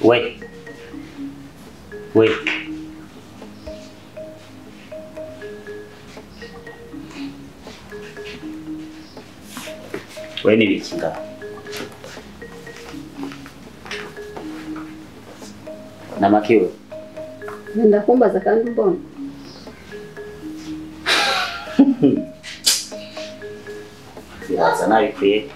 We. We. We ni biki ngaho? Namakiwe. Ndakumbaza kandi mbona. Biraza nabikwiye.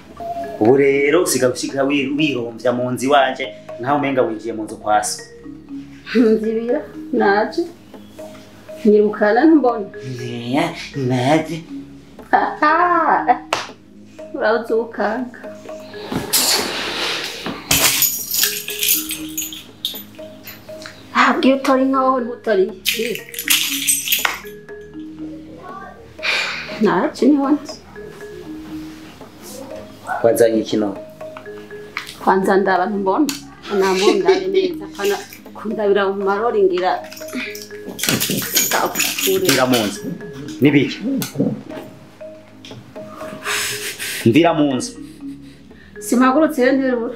Ubu rero usiga ushika wiromvya mu nzu iwanje nkaho umenga winjiye mu nzu kwa so. Nzibira naje. Nyirukana ntumbona. Neya naje. Ah. Urazukanga. Abwiye utori nkaho ntutori. Naje niho nzi. Wazanye ikino? Kwanza ndaba ntumbona. Nambona neza kana kundabira mu marori ngira. Ngira mu nzu. Nibiki? Ndira mu nzu. Simagurutse nterura.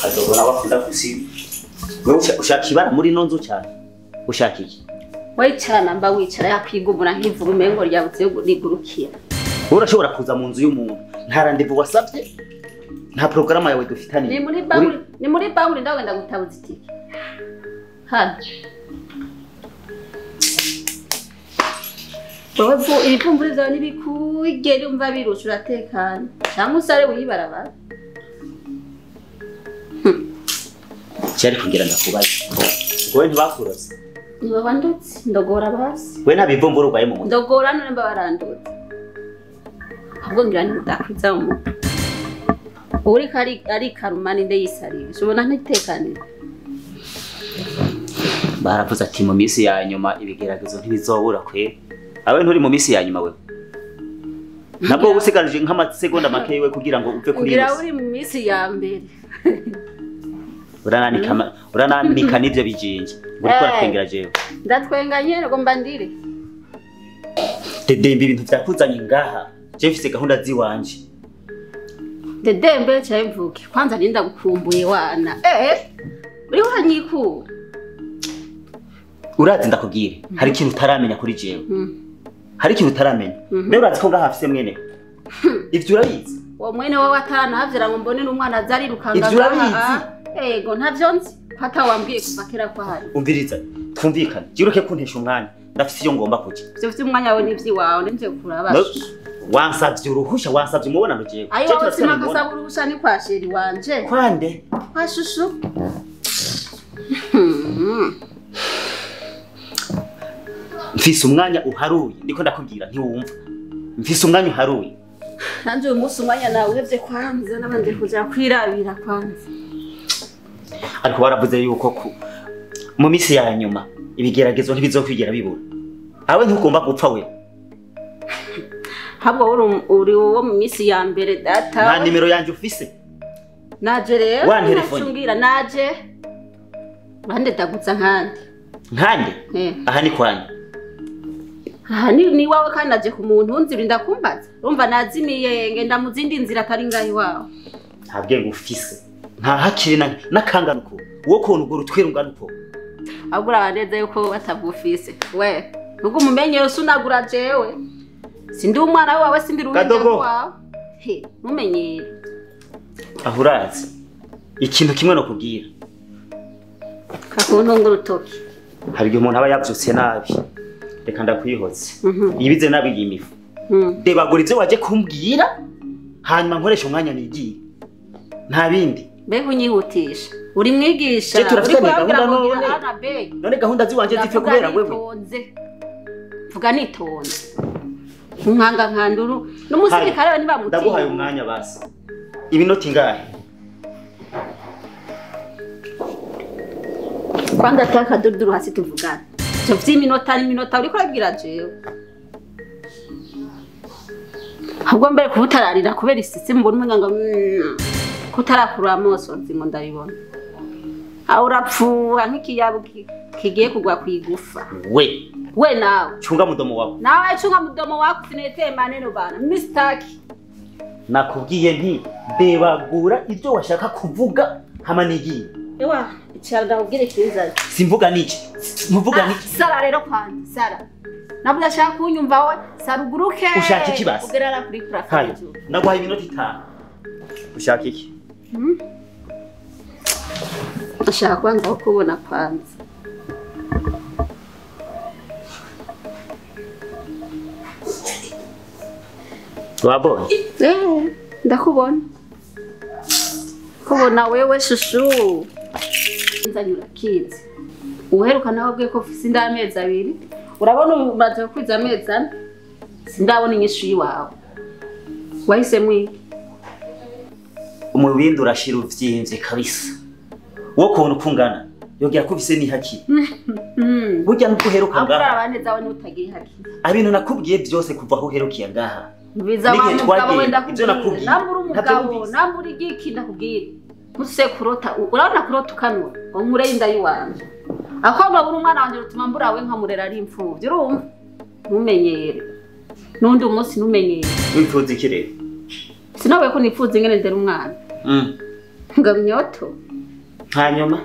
Azobona bakunda kusi. Wewe ushaka ibara muri no nzu cyane. Ushaka iki? Wicara mba wicara yakwigumura nkivuga umengo ryabutse rigurukira. Urashobora kuza mu nzu y'umuntu nta rendez-vous wasabye? Nta programme yawe dufitaniye. Ni muri banki, ni muri banki ndagenda gutabuza itike. Hano. Wowe ibivumburi vyawe ntibikugere umva birusha uratekana. Cyangwa usare wibarabara. Cyari kugira ndakubaze. Wowe ntibakuroze. Niba wandutse ndogora basi. We nta bivumburi urwaye mu mutwe. Ndogora none mba barandutse. Ahubwo ngira nti mu mutwe. Uri kari ari karumani nde yisariye. Ubona ntitekanira. Baravuze ati mu minsi ya nyuma ibigeragezo ntibizobura kwe. Abe nturi mu minsi ya nyuma we. Nabwo usigarije nk'amasegonda make we kugira ngo uve kuri Ngira uri mu minsi ya mbere. Urananika urananika nivyo bijinje. Uri ko ratwengera jewe. Ndatwenga nyene ngo mbandire. Dedembe ibintu vyakuzanye ngaha. Je mfise gahunda ziwanje. Dedembe cyaye mvuke. Kwanza ninda gukumbuye wana. Uri wanyikura. Urazi ndakubwire. Hari ikintu utaramenya kuri jewe. Hari ikintu utaramenya. Mbe urazi ko ngaha afise mwene. Ivyo urabizi? Uwo mwene wawe atanahavyira ngo mbone n'umwana azarirukanga. Ivyo urabizi? Ego ntavyo nzi. Pata wambwiye kuva kera ko hari. Umviriza, twumvikane. Jiruke kuntesha umwanya. Ndafise iyo ngomba kuja. Ivyo ufite umwanya wawe n'ivyiwawe nimvye kuraba. Wansavye uruhusha, wansavye umubonano jewe. Ayo wowe sinakasaba uruhusha ni kwa sheri wanje. Kwande? Kwa shushu. Mfise umwanya uharuye, ndiko ndakubwira ntiwumva. Mfise umwanya uharuye. Nanje uyu munsi umwanya nawuhevye kwanza nabanje kuja kwirabira kwanza. Ariko baravuze yuko mu minsi ya nyuma ibigeragezo ntibizokwigera bibura. Awe ntugomba gupfa we. Habwo uri wo mu minsi ya mbere data. Nta nimero yanje ufise? Naje rero nacungira naje. Bande ndagutsa nkande. Nkande? Aha ni kwanyu. Aha ni wawe kandi naje ku muntu nzi ndakumbaza. Urumva nazimiye ngenda mu zindi nzira atari ngahi wawe. Nta bwenge ufise. Nta hakiri nakanganuko. Wo kontu ugo rutwirungana uko. Agura abaneze yuko batabufise. We, nuko umumenyero sunagura jewe. Sindi umwana wawe sindi ruhinja rwawe. He, mumenyere. Aho urazi. Ikintu kimwe no kubwira. Kakuntu ngurutoki. Hari igihe umuntu aba yavyutse nabi. Reka ndakwihotse. Ibize nabi yimifu. Debagura ivyo waje kumbwira hanyuma nkoresha umwanya nigiye. Nta bindi. Mbega unyihutisha. Uri mwigisha. Uri gahunda none. None gahunda ziwanje zipfe kubera wewe. Vuga nitonze. Nkanga nkanduru n'umusirikare we ntibamutinya. Ndaguhaye umwanya basi. Ibinoti ngahe? Kwanza taka duduru hasi tuvugana. Ivyo vy'iminota n'iminota uriko urabwira jewe. Ahubwo mbere kubutararira kubera isisi mbona umenga ngo kutarakura amaso nzi ngo ndabibona. Aho urapfuha nk'ikiyabu kigiye kugwa kwigufa. We. We nawe. Chunga mdomo wako. Nawe chunga mdomo wako usiniletee maneno bana. Mimi sitaki. Nakubwiye nti debagura ibyo washaka kuvuga hama nigiye. Ewa, icara ndakubwire kizaje. Simvuga niki? Muvuga niki? Sara rero kwanza, Sara. Nabwo ndashaka kunyumva we, Sara uguruke. Ushaka iki basi? Ugerara kuri plafond. Ndaguhaye iminota 5. Ushaka iki? Ndashaka kwanza kubona kwanza. Wabonye? Ndakubona. Kubona wewe shushu. Nzanyura kids. Uheruka nawe bwe ko sinda amezi abiri. Urabona umaze kwiza amezi ane. Sindabona inyishu yiwawe. Wahise mwiki. Umubindi urashira uvyimvye kabisa. Wo kubona ukungana yongera kubise ni haki. Burya nuko ngaha. Akura neza we nutagiye haki. Abintu nakubwiye byose kuva aho uherukiye ngaha. Biza wa mugabo wenda kubwira. Nambura umugabo, nambura igiki ndakubwira. Muse kurota, urabona kurota ukanura. Onkure inda yiwanje. Ako mbabura umwana wanje rutuma mbura we nkamurera ari imfuvyi urumva? Ntumenyere. Nundi umunsi ntumenyere. Wifuza iki rero? Sinawe ko nifuza ingene ndera umwana. Ngamyoto. Hanyuma?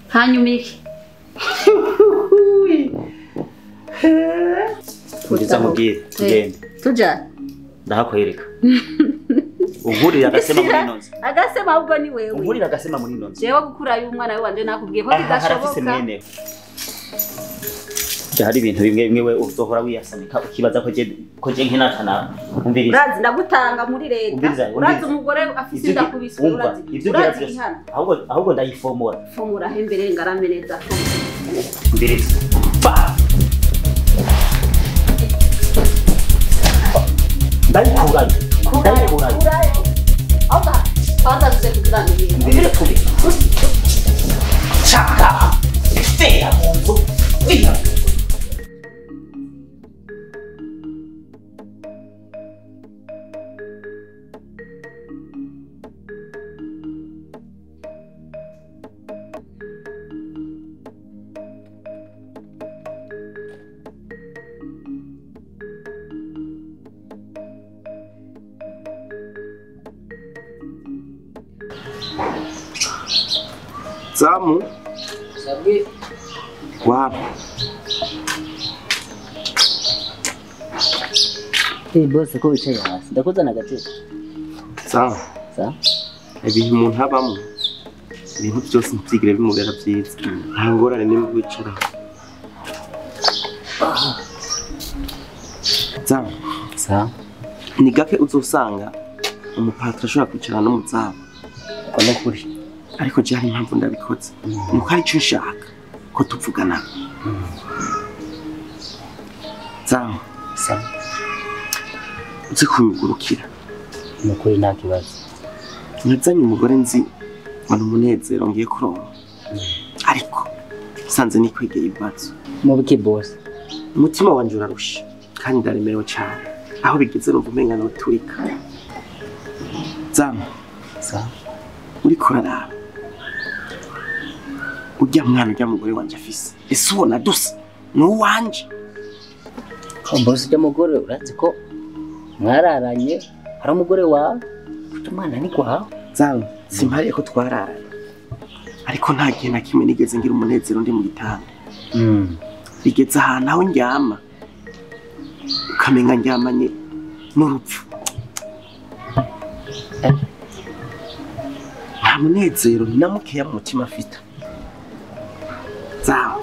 Hanyuma iki? Uriza mubwire tugende. Tuja. Ndahakwereka. Ugurira agasema muri nonzi. Agasema ahubwo ni wewe. Ugurira agasema muri nonzi. Jewe gukura y'umwana we wanje nakubwiye ko bidashoboka. Hari ibintu bimwe bimwe we uzohora wiyasamika ukibaza ko je nkinatana. Umviriza. Urazi ndagutanga muri leta. Urazi umugore afise indakubiswe urazi. Urazi ihana. Ahubwo ndayifomora. Fomora hembere ngarame neza. Umviriza. Fa. Ndayikurayo. Ndayikurayo. Oba, kwanza tuze kugana. Umviriza tubi. Chaka. Fera munzu. Fera. Zamu. Sabwe. Wa. Eh boss ko wicaye hasi. Ndakuzana gatete. Sawa. Sawa. Ibintu umuntu abamo. Ibintu byose ntibyigire bimubera byiza. Nta ngorane nimwe wicara. Zamu. Sawa. Ni gake uzosanga umupatra ashobora kwicarana n'umuzamu. Ko no kuri. Ariko je hari impamvu ndabikoze. Nuko ari cyo nshaka ko tuvugana. Zamu. Sawa. Uzi kunyugurukira. Nukuri nta kibazo. Nazanye umugore nzi ngo ni umunezero ngiye kuronka. Ariko sanze nikwegeye ibibazo. Mu biki boss? Umutima wanje urarusha kandi ndaremerewe cyane. Aho bigeze numva umenga noturika. Zamu. Sawa. Uriko uraraba. Ujya mwana ujya mugore wanje afise. Ese ubona dusa? Ni uwanje. Boss ujya mugore urazi ko mwararanye hari umugore wawe umwana ni kwawe. Zamu, simpariye ko twararanye. Ariko nta gihe na kimwe nigeze ngira umunezero ndi mu gitanda. Bigeze ahantu aho ndyama ukamenga ndyamanye n'urupfu. Nta munezero na mukeya mu mutima afite. Zamu.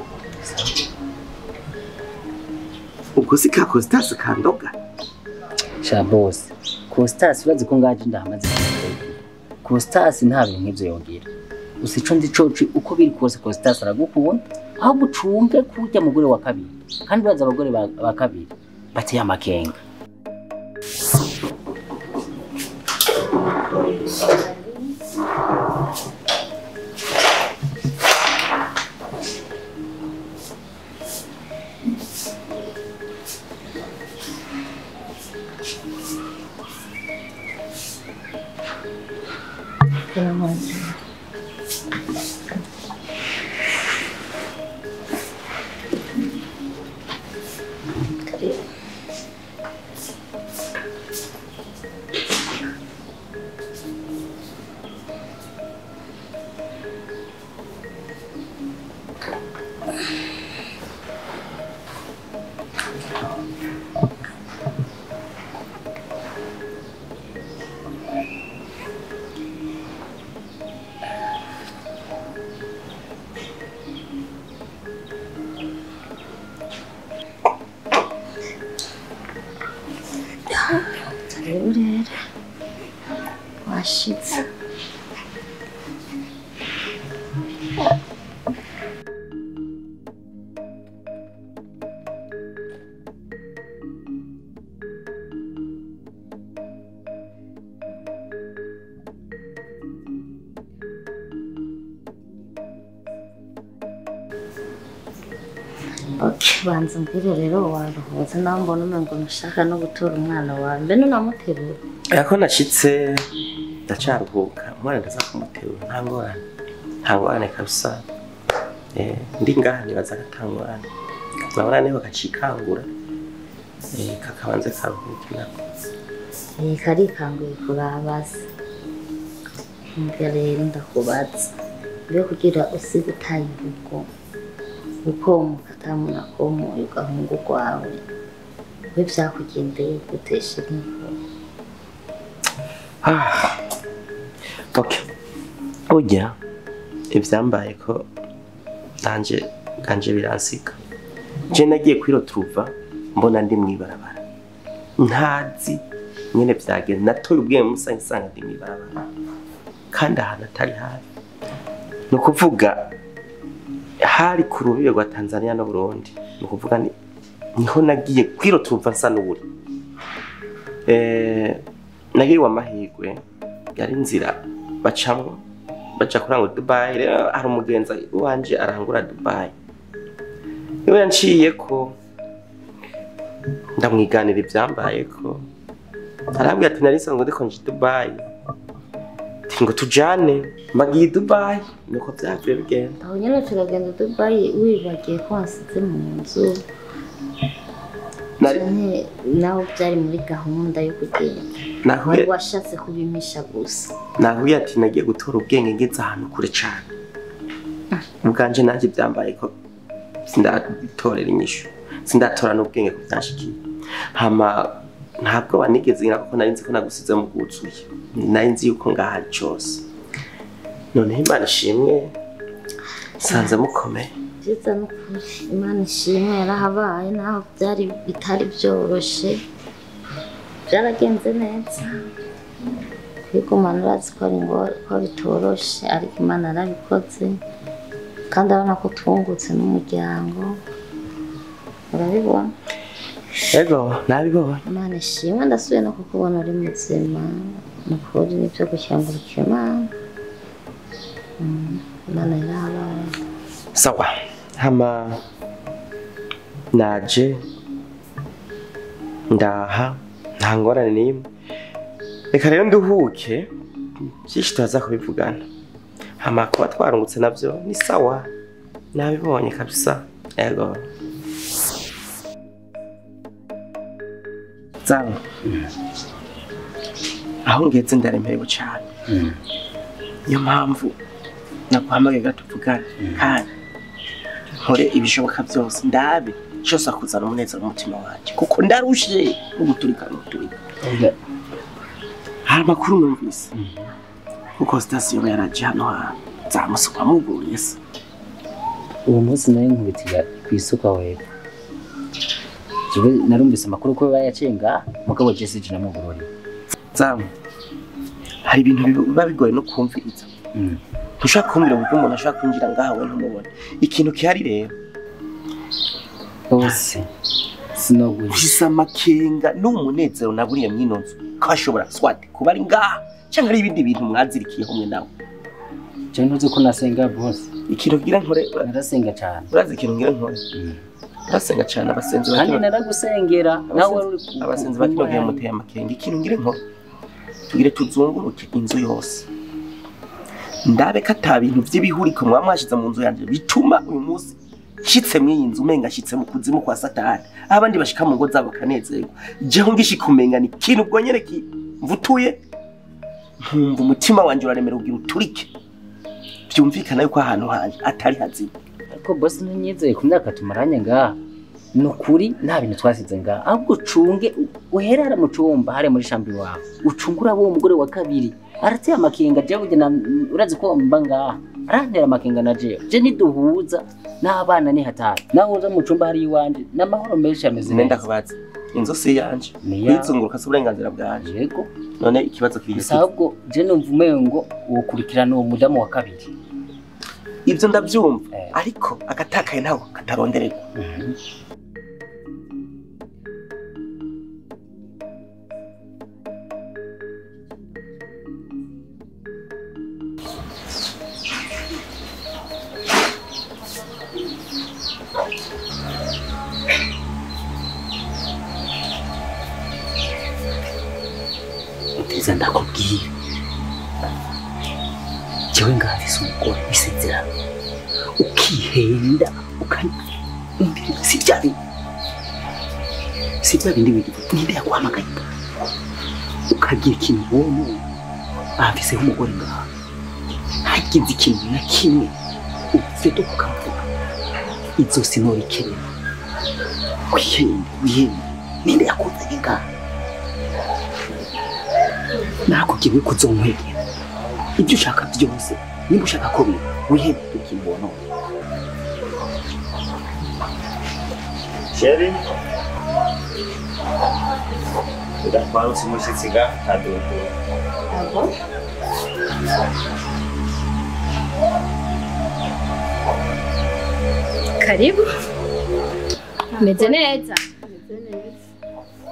Ubwo si ka Costas kandoga? Sha boss, Costas urazi ko ngaje ndahamaze. Costas nta bintu nk'ivyo yogira. Usico nzi coci uko biri kose Costas aragukunda, aho gucumbe kurya mugore wa kabiri. Kandi urazi abagore ba kabiri bateye amakenga. Okay, banza mbwire rero waruhutse naho mbona umengo ntushaka no gutora umwana wawe mbe nunamuterura. Ako nashitse ndacaruhuka umwana ndaza kumuterura nta ngorane. Nta ngorane kabisa. Ndi ngaha nibaza ko ata ngorane. Urabona niho kacikangura. Kakabanze karuhuke nako. Karikanguye kuraba se. Mbwira rero ndakubaza. Mbe kugira usige utaye urugo. Ukomoka ata muntu akomoye ugahunga urwawe. We vyakugendeye gute sheri? Okay. Burya ivyambaye ko nanje ganje biransiga. Je nagiye kwiroturuva mbona ndi mwibarabara. Ntazi nyene vyagenze natoye ubwenge musange sanga ndi mwibarabara. Kandi ahantu atari hafi. Ni ukuvuga hari ku rubibe rwa Tanzania no Burundi. Ni ukuvuga niho nagiye kwiroturuva nsa n'uburi. Nagiriwe amahirwe yari inzira bacamwo baja kurangura Dubai. Rero hari umugenzi wanje arangura Dubai. Niwe yanciye ko ndamwiganira ivyambaye ko arambwira ati nari nsanzwe ndiko nje Dubai. Ati ngo tujane mbagiye Dubai nuko vyavuye bigenda. Aho nyene turagenda Dubai wibagiye ko wansize mu nzu. Naho byari muri gahunda yo kugenda. Wari washatse kubimisha gusa. Nahuye ati nagiye gutora ubwenge ngeze ahantu kure cane. Ubwanje nanje byambaye ko sindatorera inyishu. Sindatora n'ubwenge ko byanshikiye. Hama ntabwo banigeze ngira kuko nari nzi ko nagusize mu bwuzuye. Nari nzi yuko ngaha cyose. Noneho Imana ishimwe nsanze mukomeye. Vyiza n'ukuri Imana ishimwe yarahabaye naho byari bitari byoroshe. Byaragenze neza. Kwigumana urazi ko ari ko bitoroshe ariko Imana yarabikoze. Kandi urabona ko twungutse n'umuryango. Urabibona? Ego, nabibona. Imana ishimwe ndasubiye no kukubona uri muzima. Nukuri nivyo gukengurukira Imana. Imana yarahabaye. Sawa. Hama naje ndaha nta ngorane n'imwe. Reka rero nduhuke byinshi turaza kubivugana. Hama kuba twarungutse navyo ni sawa. Nabibonye kabisa. Ego. Sawa. Aho ngeze ndaremerewe cyane. Niyo mpamvu naguhamagaye gato tuvugane. Kandi nkore ibishoboka byose ndabe cyose akuzana umunezero mu mutima wanje kuko ndarushe n'uguturika n'uturika. Hari amakuru numvise kuko sitasiyo yaraje hano hantu nzamusuka muguriye se. Uwo munsi nari nkubitira ku isuka wera. Jewe narumvise amakuru ko bayaciye ngaha mugabo Jesse je namugururiye. Zamu hari ibintu biba bigoye no kumviriza. Ntushaka kumbwira uburyo umuntu ashaka kwinjira ngaha we ntumubone. Ikintu kihari rero bose sinoguhisha amakenga n'umunezero naburiye mwino nzu ko ashobora swat kuba ari ngaha cyangwa ari ibindi bintu mwazirikiyeho mwe nawe. Je ntuzi ko nasenga bose. Ikintu ngira nkore narasenga cyane. Urazi ikintu ngira nkore? Narasenga cyane abasenzi kandi naragusengera nawe uri abasenzi bakinogiye muteye amakenga. Ikintu ngira nkore tugire tuzunguruke inzu yose. Ndabe ko ata bintu vy'ibihuriko mwa mwashize mu nzu yanje bituma uyu munsi nshitse mw'iyi nzu umenga nshitse mu kuzimu kwa Satani. Abandi bashika mu ngo zabo bakanezerwa. Jeho ngishika umenga ni ikintu ubwo nyene kimvutuye nkumva umutima wanje uraremera ugira uturike. Byumvikana yuko ahantu hanje atari hazima. Ariko boss ntunyizeye ku myaka tumaranye ngaha. Nukuri nta bintu twasize ngaha. Ahubwo ucunge uherara mu cumba hare muri shambi wawe. Ucungura uwo mugore wa kabiri. Arateye amakenga je burya urazi ko mba ngaha. Arantera amakenga na jewe. Je niduhuza n'abana ni hatari. Naho uza mu cumba hari iwanje n'amahoro menshi ameze neza. Ndakubaza. Inzu si yanje. Kwizunguruka si uburenganzira bwanje. Yego. None ikibazo kiri gusa ahubwo je numva umengo wokurikirana uwo mudamu wa kabiri. Ibyo ndabyumva ariko agatakaye nawe katarondererwa. Umviriza ndakubwira. Jewe ngafise umugore isezerano. Ukihenda ukamviriza si bya bindi. Si bya bindi bigira. Ninde yaguhamagaye? Ukagira ikintu wowe afise umugore ngaha. Hagize ikintu na kimwe ufite kukavuga. Izo sinorikerera. Wihende, wihende. Ninde yakuzanye ngaha? Nakubwiye ko uzonkwegera. Ibyo ushaka byose, nimba ushaka ko biba, wihende ikintu wono. Sheri. Udatwarutse umushyitsi ga kadodo. Abo. Karibu. Meze neza.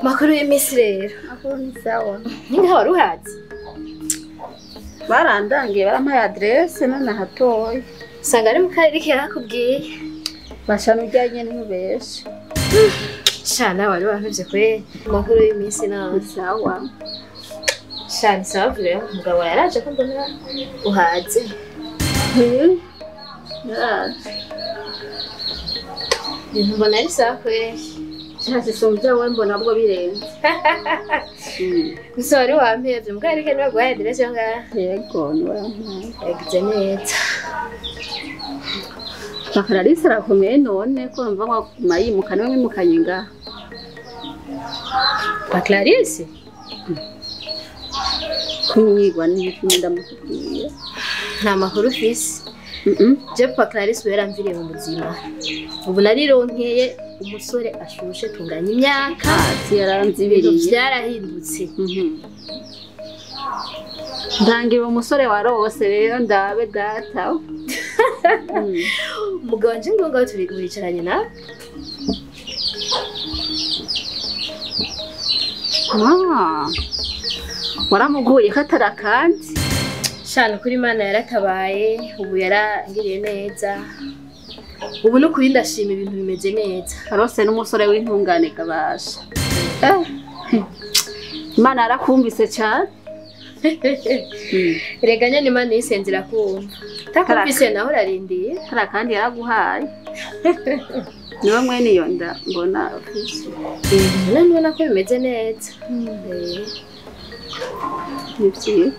Makuru y'iminsi rero. Makuru ni sawa. Ni nka wari uhazi? Barandangiye barampaye adresse none hatoye. Usanga ari mu karere yakubwiye. Bashana ujyanye n'ubeshe. Sha nawe wari wampevye kwe. Makuru y'iminsi nawe. Sawa. Sha ni sawa vure. Umugabo yaraje ko mbona uhaze. Yaraje. Ibintu mbona ari sawa kwe. Sha sisumvya wowe mbona bwo birenze. Gusa wari wampevye mu karere niwe baguhaye adresse yo ngaha. Yego niwe yampaye. Yagize neza. Clarisse arakomeye none ko mva ngo mayimuka niwe mwimukanye ngaha. Kwa Clarisse? Kumwigwa n'ibiki ndamukubwiye. Nta makuru ufise. Je kwa Clarisse yaramviriye mu buzima. Ubu narironkeye umusore ashushe tunganya imyaka. Ati yaranzibiriye. Byarahindutse. Ndangira umusore warose rero ndabe data. Umugabo wanje ngo ngaho turi muricaranye na. Ah. Waramuguye ko atarakanzi. Shana kuri Imana yaratabaye, ubu yarangiriye neza. Ubu no kuri ndashima ibintu bimeze neza. Arose n'umusore w'intungane kabasha. Imana yarakumvise cyane. Erega nyene Imana yisenzira kumva. Takumvise naho urarindiye. Kara kandi yaraguhaye. Niwe mwene iyo nda mbona ufise. None ubona ko bimeze neza. Ni vyiza.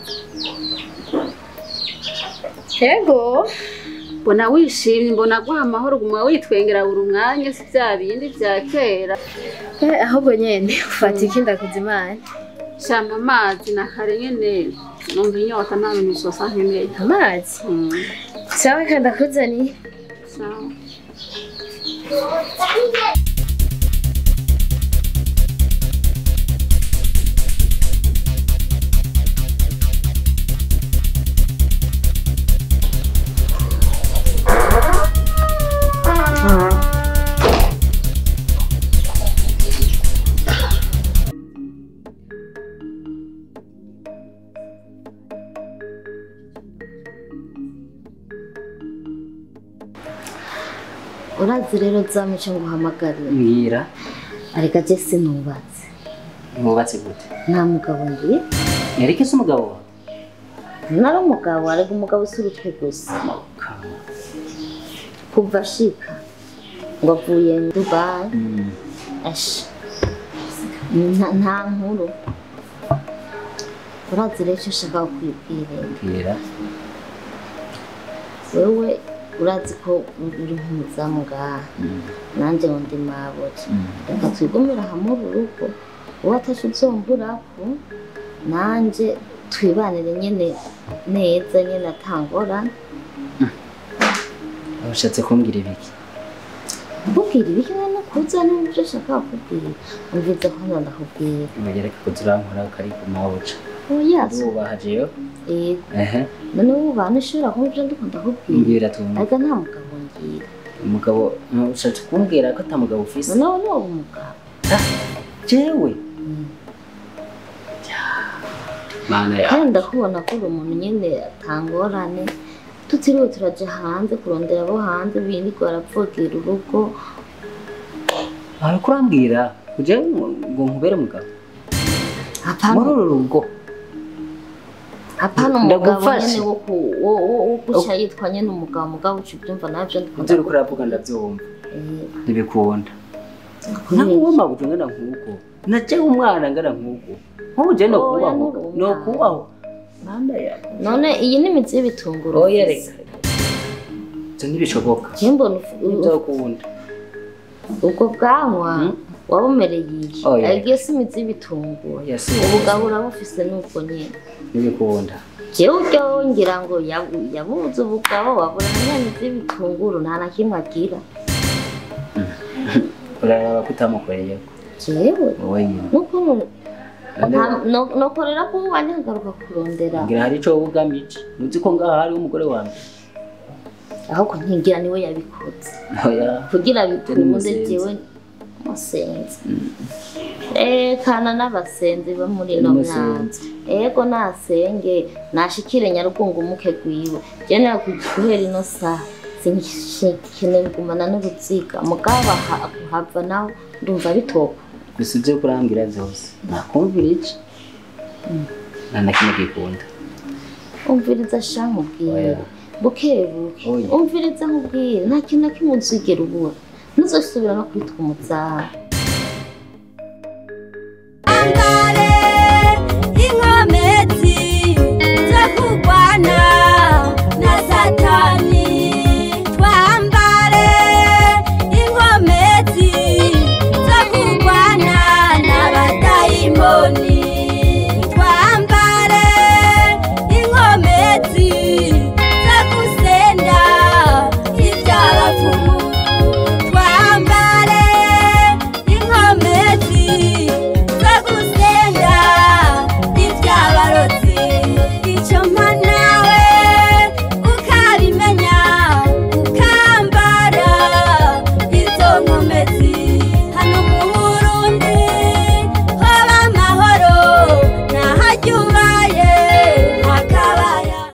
Yego. Mbona wishimye, mbona guha amahoro, guma witwengera buri umwanya si bya bindi bya kera. Ahubwo nyene ufata iki ndakuza Imana. Shamba amazi na kare nyene numva inyota nta bintu bisosa nkeneye. Amazi? Sawa kandi ndakuzaniye. Sawa. Urazi rero zamice nguhamagarira. Mbwira. Areka je sinubatse. Nubatse gute? Nta mugabo ngiye. Yareke se umugabo wawe? Nari umugabo, ariko umugabo si urutwe gusa. Kuva ashika ngo avuye Dubai. Asha. Nta nkuru. Urazi rero icyo nshaka kukwibwira. Mbwira. Wewe urazi ko uri nk'umuzamu ngaha nanjye ngo ndi mabuja, reka twigumire hamwe urugo, uwo atashe uzomburako nanjye twibanire nyene neza nyene atangorane. Ushatse kumbwira ibiki? Kubwira ibiki no kuza n'ibyo ushaka kukubwira, umviza ko ndakubwira. Ugereka kuzurankora kari ku mabuja. Oya, ubaha jewe? Yego. None ubu bantu ushobora kumva ibyo ndiko ndakubwira? Mbwira tumve. Ariko nta mugabo ngira. Umugabo ushatse kumbwira ko ata mugabo ufise? None wowe umugabo. Jewe? Mana ya. Kandi ndakubona ko uri umuntu nyene atangorane. Tutiriwe turaja hanze kurondera abo hanze birirwa barapfukira urugo. Ariko urambwira uje ngo nkubere mugabo? Apana. Muri uru rugo. Apana umugabo Ndagufashe. nyene wo guca yitwa nyene umugabo, mugabo uca ubyumva navyo ndiko Ibyo uriko uravuga ndabyumva. Ntibikunda. Nawe uwo mabuja ngana nkuko. Naje umwana ngana nkuko. Nk'ubu je no Oya, kubaho. nturi No umwana. kubaho. Mama ya. None iyi ni imizi y'ibitunguru. Oya reka. Ibyo ntibishoboka. Je mbona Ntibyokunda. ubwo bwanwa wabumereye iki? Oya. Agiye si imizi y'ibitunguru. Oya si. Ubugabo urabufise n'ubwo nyene. Ntibikunda. Jewe uryo ngira ngo yabuze ubugabo wabura n'imizi y'ibitunguru nta na kimwe agira. Uraraba ko utamukoreyeko. Jewe Wowe nyine. nuko nokorera ko uwanjye nkagaruka kurondera. Ngira hari ico wowe ugamije. Ntuzi ko ngaha hariho umugore wa mbere. Ahubwo nkingira niwe yabikoze. Oya. Kugira bikunde Musenzi. jewe musenzi. Kana n'abasenzi bo muri ino myaka. Musenzi. Ego nasenge nashikire Nyarugunga umuke gwiwe. Je guhera ino saha sinkeneye kugumana n'uruziga mugabo kuhava naho ndumva bitoka. Gusa ibyo kurambwira byose nakumvira iki nta na kimwe gikunda. Umviriza sha nkubwire Oya. buke buke. Oya. Umviriza nkubwire nta kintu na kimwe uzigera ubura ntuzosubira no kwitwa umuzamu.